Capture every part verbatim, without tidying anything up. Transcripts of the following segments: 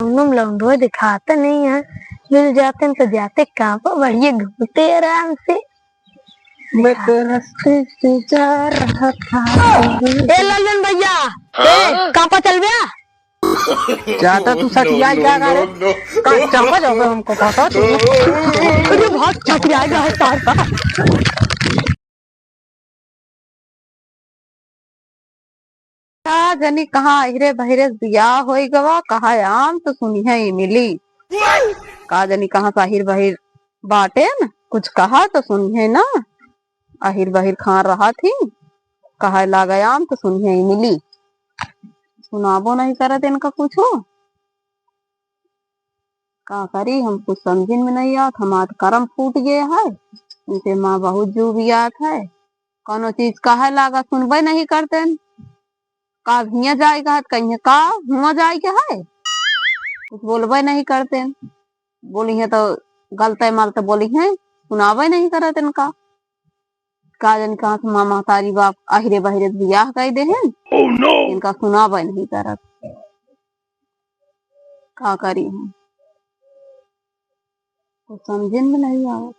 लौंडो लौंडो दिखाते नहीं है, मिल जाते हैं तो जाते कहाँ पर, बढ़िया घूमते आराम से। मैं तो रास्ते से जा रहा था। ए लल्लन भैया, ए, कहाँ पर चल गया? ज्यादा तू सठियाई क्या करे? का चमच हो गए हमको, पता तू? अरे बहुत सठियाई गया है तार का। का जनी कहाँ अहिरे बहिरे बियाह होई गवा, कहाँ आम तो सुनिहे ई मिली। का जनी कहाँ से अहिर बहिर बाटे न, कुछ कहा तो सुनिहे ना। अहिर बहिर खान रहा थी, कहा लागे आम तो सुनिहे ई मिली। सुनाबो नहीं करत इनका कुछो। का करी, हम कुछ समझिन में नहीं आवत, हमार करम फूट गए है। इनके माँ बहुत जुबियात है, कौनो चीज कहे लागा सुनबे नहीं करतेन। का हियाँ जाए के है, कहीं का हुआँ जाए के है, कुछ बोलबे नहीं करतेन। बोली है तो गलते मलते बोली है, सुनाबे नहीं करतेन का। का जन कहाँ से माँ महतारी बाप अहिरे बहिरे बियाह कर दे हैं। Oh no! इनका सुनाबे नहीं करत। का करी हम, कुछ समझिन में नहीं आवत।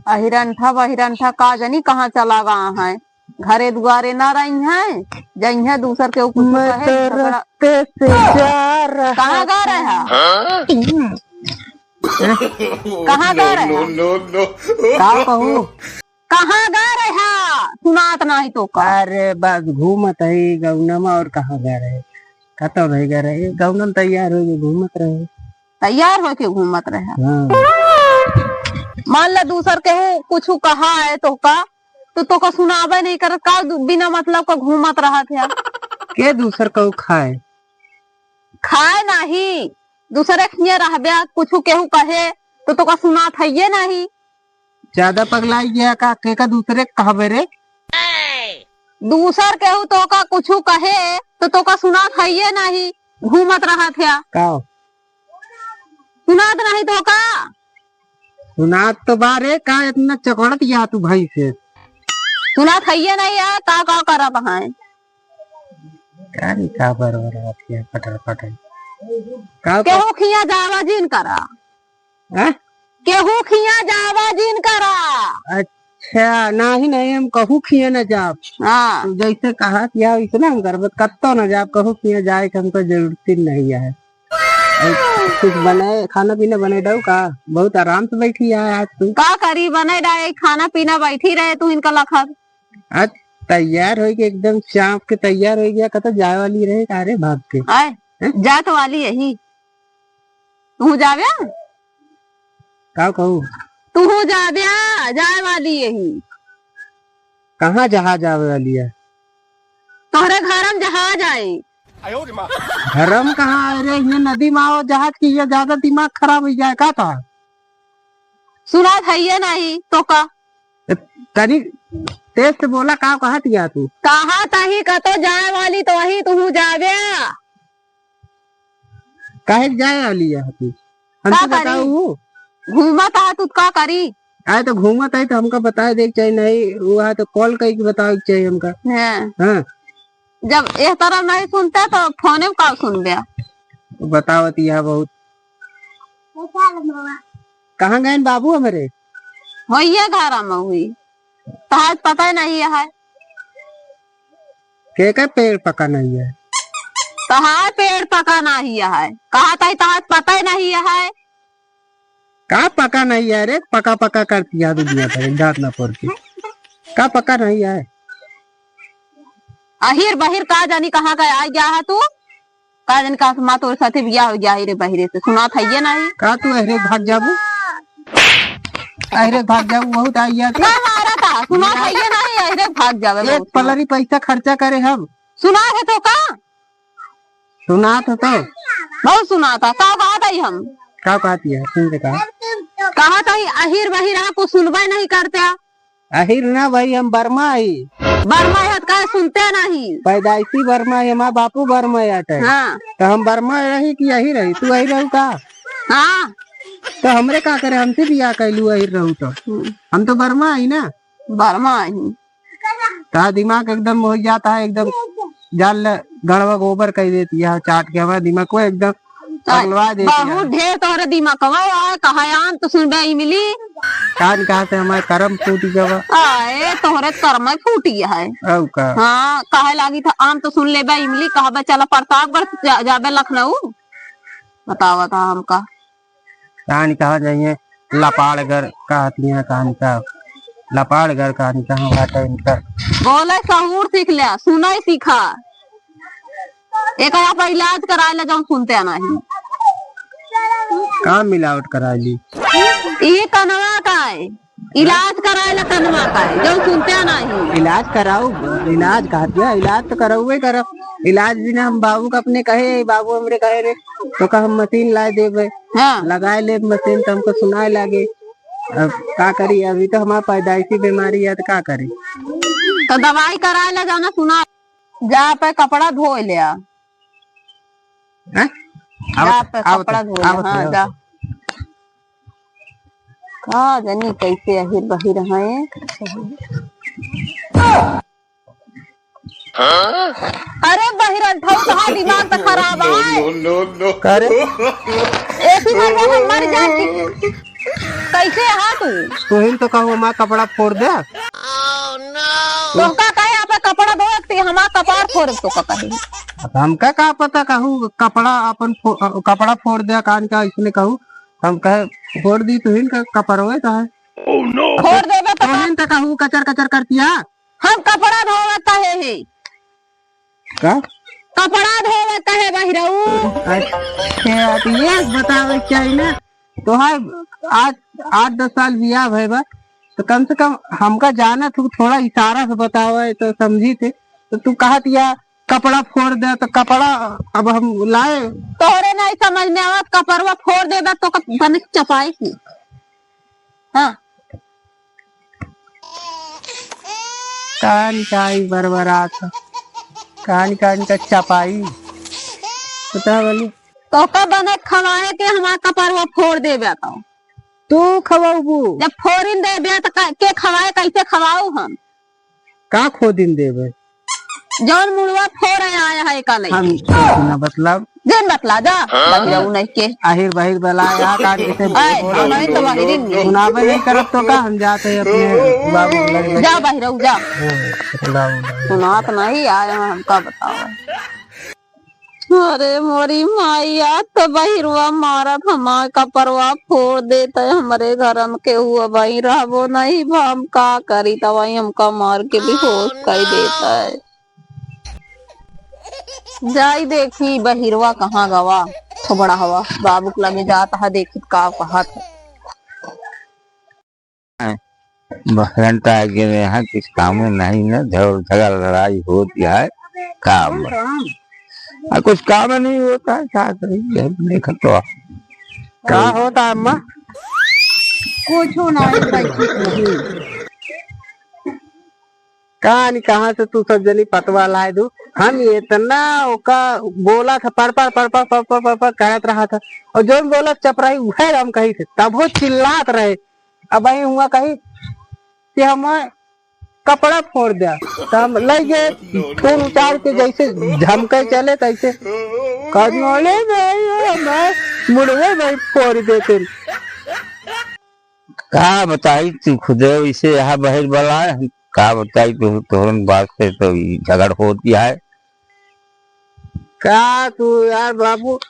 अहिरंठा बहिरंठा का जनी कहाँ चला गया है, घरे दुआरे ना रही हैं, जइहें दूसर के ऊपर मैं कहे तो झगड़ा। रास्ते से जा रहा कहाँ गा रहे हैं? हाँ? कहाँ गा रहे हैं? No, no, no। का कहूँ? कहाँ गा रहे हा? सुनात नाही तो का? अरे बस घूमत है गौना में, और कहाँ गा रहे? कतौ नहीं गा रहे, गौना में तैयार हो गए, घूमत रहे। तैयार हो के घूमत रहे। हाँ। मान ला दूसर केहू कुछ कहा है तो का, तो तोका सुनाबे नहीं करत का, दु-, बिना मतलब का घूमत रहत है। के दूसर केहू खाए? खाए नाही, दूसरे खिया रहबे, कुछ केहू कहे तो तोका सुनात है ये नहीं। ज्यादा पगलाई गया का? के का दूसरे कहबे रे? दूसर केहू तोका कुछु कहे तो तोका सुनात हइये नाही, घूमत रहत है। का? सुनात नाही तोका? सुनात तो बा रे, का इतना चकड़त या तू भाई से? सुनात हइये नाही है, का, का करत है? का रे, का बरबरात है पटर पटर? का, का? केहू खिया जावा जिन करा। हैं? केहू खिया जावा जिन करा। अच्छा, नाही, नाही, हम कहू खिया न जाब। हाँ। तू जैसे कहा किया वैसे ना हम करब, कत्तो न जाब, कहू खिया जाए के हमको जरूरत ही नहीं है। और कुछ बनाए, खाना पीना बनाए डाऊ का? बहुत आराम से बैठी है आज तू। का करी, बनाए डाए, खाना पीना बैठी रहे तू इनका लखत। आज तैयार होई के एकदम चाप के तैयार होई गया, कतो जाए वाली रहे का रे भाग के? आए, हैं? जात वाली यही। तू जावे? का कहू? तू जावे, जाए वाली यही। कहाँ जहाज आवे वाली है? तोहरे घर में जहाज आए। घर में कहाँ आए रे? ये नदी में आओ जहाज की, ये ज्यादा दिमाग खराब हो जाए का था? सुनात है ये नहीं तो का? ए, तनी तेज से बोला, का कहत या तू? कहा तही कतो जाए वाली तो वही तू जावे। काहे के जाए वाली है तू? हमसे का करी? बताऊ। घूमत आ तू का करी? आए तो घूमत आई तो हमका बताए दे के चाहिए, नहीं वो है तो कॉल करके बतावे के चाहिए हमका। हाँ। हाँ। जब एह तरह नहीं सुनते तो फोने में का सुनबे? बतावत यह बहुत। कहाँ गए बाबू हमारे? होइए घर में हुई। तहार पता ही नहीं है। के के पेड़ पका नहीं है? तहार पेड़ पका नहीं है। कहा तही तहार पता ही नहीं है। का पका नहीं है रे? पका पका करती है दुनिया भर दांत ना पड़ के। का पका नहीं है? अहिर बहिर का जानी कहाँ का आ गया है तू? का जानी कहाँ से माँ तोरे साथे बियाह हो गया है रे बहिरे से। सुनात है ये नहीं। का तू अहिरे भाग जाबू? अहिरे भाग जाबू, बहुत आई याद। ना मारा था, सुनात है ये नहीं, अहिरे भाग जावे एक बहुत। पलरी पैसा खर्चा करे हम। सुनात है तो का? सुनात है तो। बहुत सुनात है। का कहत है हम? का कहत है? सुन के कहा। कहत है अहिर बहिर आ कुछ सुनबे नहीं करते। अहिर ना भाई, हम बर्मा ही। बर्मा है तो का सुनते नहीं? पैदाइशी बर्मा है, हमार बापू बर्मा है आटे। हाँ। तो हम बर्मा रही कि यही रही? तू यही रहू का? हाँ। तो हमरे का करे, हमसे बियाह कैलू अहिर रहू तो। हम्म। हम तो बर्मा ही ना। बर्मा ही। ता दिमाग एकदम हो जाता है, एकदम जान ले, गड़वा गोबर कइ देती है, चाट के हमार दिमाग को एकदम पगलवा देती है। बहुत ढेर तोहरे दिमागवा है, कहा आम तो सुनबे इमली। कान कहाँ से हमार करम फूटी गवा। आए, तोहरे करम फूटी है। औ का? हाँ, कहे लागी था, आम तो सुन लेबे इमली, कहबे चला प्रतापगढ़ जा-, जाबे लखनऊ। बतावा था हमका। कहानी कहाँ जाइए, लपाड़गर कहतियाँ, कहानी का लपाड़गर, कहानी कहाँ बाटे इनका। बोले सहूर सीख ले, सुनाई सीखा। एक आप इलाज कराए ले, जौन सुनते नहीं। का मिलावट कराए ली? ई कनवा का है, इलाज कराए ला कनवा का है, जौन सुनते नहीं। इलाज कराऊ, इलाज कहतिया, इलाज तो करउबे करब। इलाज बिना हम बाबू का अपने कहे, "बाबू हमरे कहे रे, तो का हम मशीन लाए देबे, हाँ। लगाए ले मशीन तो हमको सुनाए लागे।" अब का करी, अभी तो हमार पैदाइशी बीमारी है तो का करी? तो दवाई कराए ला जाना सुना, जा पे कपड़ा धोए ले आ। हैं? जा आवत, पे आवत, कपड़ा धोए ले, आवत, हाँ, आवत। जा। का जानी कैसे अहिर बहिर हैं। अरे बहिरन, ठौ कहाँ दिमाग तो खराब है। का रे? ऐसी मर हम मर जाती। कैसे हा तू? तुहिन तो कहू हमार कपड़ा फोड़ दे। तोहका कहे आप कपड़ा धोए, हमार कपार फोड़ तो का कहे। अब हमका का पता कहू कपड़ा अपन फो-, कपड़ा फोड़ दे कान का इसने कहू। हम कहे फोड़ दी तुहिन का कपड़वे का है। फोड़ देबे तो का? तोहिन तो कहू कचर कचर करतिया। हम कपड़ा धोवत है, है। का? कपड़ा धोवत है बहिरऊ। अच्छा, तो ये बतावे चाहिए ना, तोहार आज आठ दस साल बियाह भय बा, तो कम से कम हमका जानत हो, थोड़ा इशारा से बतावे तो समझी थे। तो तू कहत या कपड़ा फोड़ दे, तो कपड़ा अब हम लाए। तोहरे नहीं समझ में आवत, कपड़वा फोड़ देबे तो क-, तनिक चपाई की। हाँ। कान काई बरबरात ह। कान कान का चपाई। पता बनी। तोहका बने खवाए के हमार कपड़वा फोड़ देबे तो। तू खवाउबू? जब फोड़िन देबे तो का, के खवाए, कैसे खवाऊ हम? का खोदिन देबे? जौन मुड़वा फोड़ आया है का नहीं? हम कुछ ना बतलाब। जिन बतला जा, बहिरऊ नहीं के। आहिर बहिर बला या का जैसे आए, बोला नहीं तो बहिरिन नहीं। सुनाबे नहीं करब तो का हम जाते अपने बाबू लगे। जा बहिरऊ जा। हाँ, बतलाओ, बतलाओ। सुनात नहीं आए हैं, हमका बताओ। अरे मोरी माई, आज तो बहिरवा मारत हमार कपड़वा फोड़ देत है। हमरे घर में केहू अबहीं रहबो नहीं बा, हम का करी, तबहीं हमका मार के बेहोश कर देत है। जाई देखी बहिरवा कहाँ गवा, थोबड़ा हवा, बाबू के लगे जात है, देखी का कहत है। बहरन टाइगर यहाँ कुछ काम नहीं ना, झगड़ झगड़ लड़ाई होती है, काम। आ, कुछ काम नहीं होता है, क्या करें, यही देखत तो। का होता है अम्मा? कुछ नहीं, बैठी नहीं। कहानी कहाँ से तू सब जनी पतवा लाए दू? हम इतना ओका बोला था, पर पर, पर पर, पर पर, पर पर करत रहा था, और जौन बोला चपराई, उहे हम कही थे, तब वो चिल्लात रहे। अबहीं हुआ कही कि हम कपड़ा फोड़ दिया, तो हम लइ गए, फोन उतार के जैसे धमके चले तैसे, "कनोले में ये हमार मुड़वे में फोड़ देते।" का बताई, तू खुदे इसे यहाँ बहिर बला है, हम का बताई, तो तोहरन बात से तो ई झगड़ होती है। का तू यार बाबू,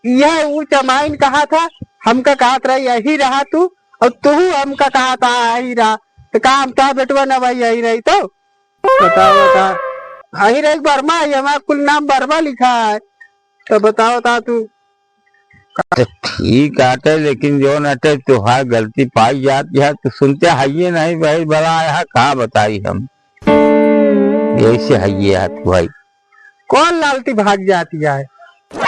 यह ऊ चमाइन कहा था, हमका कहत रहा यही रहा तू, और तू हमका कहा था यही रहा, तो का हम तो बेटवा ना भाई यही रही तो बताओ, बता। यही रही वर्मा, ये हमारा कुल नाम वर्मा लिखा है, तो बताओ ता तू। तो ठीक आटे, लेकिन जौन आटे तोहार गलती पाई जात है, तो सुनते हइये नहीं भाई, बला है, का बताई हम, यही से हइये है तू भाई। कौन लालती भाग जाती है?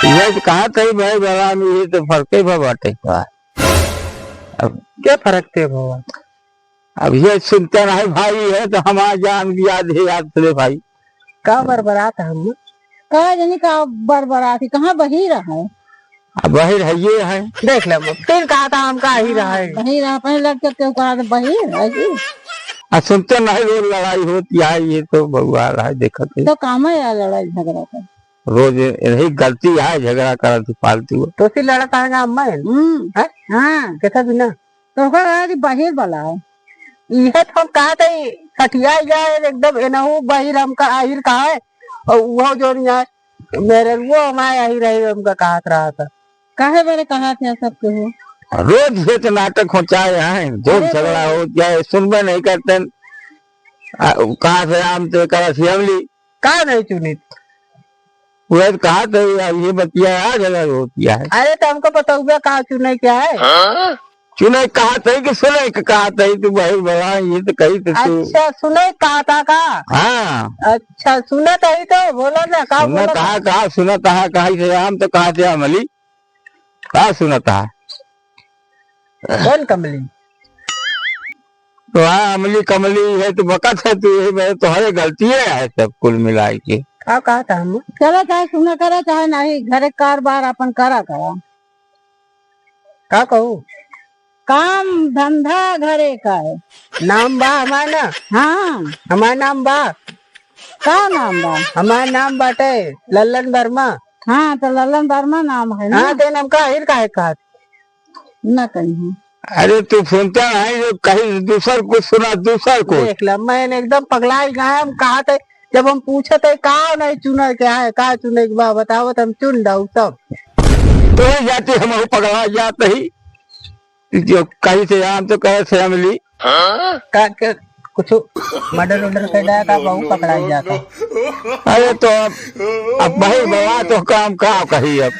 ये तो कहा था भाई, बला में ये तो फर्क है बाटे का। अब क्या फर्क थे बाबा? अब ये सुनते नहीं भाई है तो हमारा जान दिया दे याद से भाई। का बरबरात है हम? का जानी का बरबरात है, कहाँ बहिर है? अब बहिर है ये है। देख ले, फिर कहा था हम का ही रहा है। बहिर है, पहले लड़के के ऊपर आते बहिर है जी। आ सुनते नहीं, रोज लड़ाई होती है, ये तो बउआ रहा है, देखत है। तो काम है यार लड़ाई झगड़ा का? रोज यही गलती है, झगड़ा करत ही फालतू। तो सी लड़त है ना अम्मा है? हम्म। हैं? हाँ। कैसा बिना? तो ओकर आज बाहिर वाला है। इहे तो हम कहत है, सठिया जाए एकदम, एनहु बाहिर हमका आहिर कहा है, और वो जो नहीं आए, मेरे वो हमारे आहिर है, हमका कहत रहा था। काहे बरे कहत है सबके हो? रोज ये तो नाटक हो, चाहे हैं, जो अरे झगड़ा बाबा। हो जाए, सुनबे नहीं करते। आ, कहाँ से आम तो करा सियमली? का नहीं चुनित? वह तो कहा तो अब ये बतिया आ झगड़ा होती है। अरे तो हमको बताऊबे का चुने क्या है? हाँ? चुने कहा था कि सुने के कहा था, तू बहुत बड़ा, ये तो कही तो तू। अच्छा, सुने कहा था का? हाँ। अच्छा, सुनत है तो बोला ना, का सुनत बोला ना? कहा, कहा सुनत है, कहा से आम तो कहा से अमली। का सुनत है? कौन कमली? तो हाँ, अमली कमली है तो बकत है तू, यही में तोहरे गलतिये है सब कुल मिलाई के। का कहा था हम? चला चाहे सुना करा, चाहे नहीं, घरे कार बार अपन करा करा। का कहू? काम धंधा घरे का है। नाम बा हमार ना? हाँ। हमार नाम बा। का नाम बा? हमार नाम बाटे लल्लन वर्मा। हाँ, तो लल्लन वर्मा नाम है ना? हाँ, ते नाम का आहिर काहे कहत? ना कहीं। अरे तू सुनता है जो कहीं दूसर कुछ सुना, दूसर कुछ। देख ला, मैं एकदम पगलाई गया, हम कहा थे, जब हम पूछे थे का नहीं चुने के है, का चुने के बा बताओ, तो हम चुन डाऊ सब। तो ही जाती हम पगला जात ही। जो कही थे आम तो कहे थे अमली। का, के, कुछ मर्डर वर्डर कर डाया का, बहू पकड़ा जाता। अरे तो अब, अब भाई बाबा तो काम का कही अब।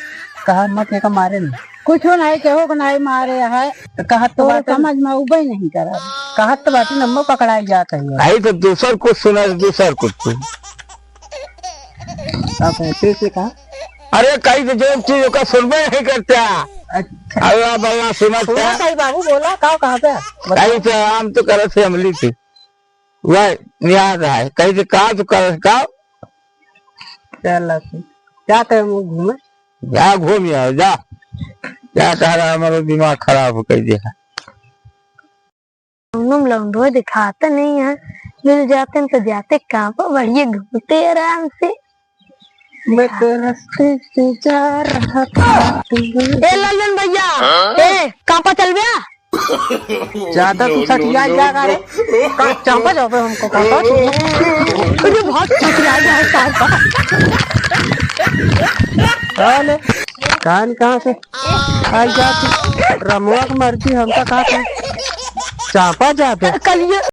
कहा मत के का मारे न। कुछ नहीं, केहू को नहीं मारे है। तो कहत तो तो बाटे न। समझ में उबे नहीं करा। कहत तो बाटे न, अम्मा पकड़ाई जात है। आई तो दूसर कुछ सुना, दूसर कुछ तू। का कहते से कहा? अरे कहीं तो जो चीज ओका सुनबे नहीं करता। अच्छा। अल्लाह बल्ला सुनत सुना है। सही बाबू बोला, का कहा पे? कहीं तो आम तो करत है अमली से। वह याद है, कहीं तो का तो करत का? चल, अच्छा। जाते हैं हम घूमे। जा घूम आओ, जा। जा, तारा हमारा दिमाग खराब कर दिया। लौंडो में लौंडो दिखाते नहीं है, मिल जाते हैं तो जाते कहाँ पर, बढ़िया घूमते आराम से। मैं तो रास्ते से जा रहा था। ए लल्लन भैया, हाँ? ए कापा चल गया। ज्यादा तू सठिया जा का रे? का चापा जाओ पे हमको कापा तू? अरे बहुत सठिया जा है कापा। अरे कान कहाँ से आई जाती? रमुआ की मर्जी, हमका कहा था चापा जाते। कल ये